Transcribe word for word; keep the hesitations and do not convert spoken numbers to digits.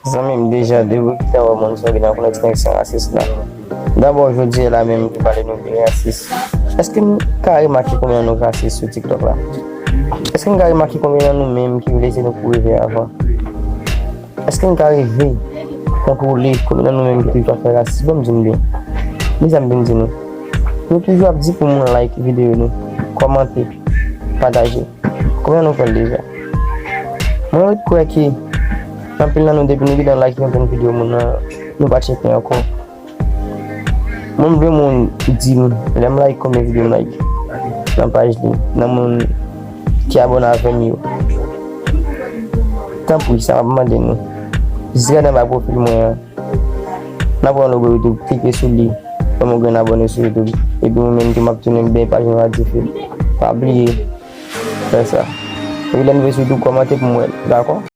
Zanmi m, deja, depi w kite wè moun sa, w gen nan konèksyon ak sa rasis la. Dabò, jodi a la menm, m te pale nou de rasis. Èske n ka remake konbyen nou rasis sou TikTok la? Èske n ka remake konbyen nan nou menm ki vle se nou pou rive avan? Èske n ka rive kontwole konbyen nan nou menm ki toujou ap fè rasis? Bon, m di n byen. Men sa m vin di nou. Nou toujou ap di pou moun like videyo nou, kòmante, pataje. Konbyen nou fè l deja? Mwen ret kwè ke anpil nan nou, depi nou gentan like yon grenn videyo moun nan, nou pa tcheke ankò. Mwen, m vle moun di m, lè m like, konbyen videyo m like nan paj li, nan moun ki abòne avè m yo. Tanpri, sa m ap mande nou. Jis gade anba pwofil mwen an. N ap wè yon logo YouTube, klike sou li. Fè m yon grenn abòne sou YouTube. Epi mwen menm tou, m ap tounen byen paj mwen a dife. Pa bliye fè sa. Epi lè m vin sou YouTube, kòmante pou m wè l, dakò?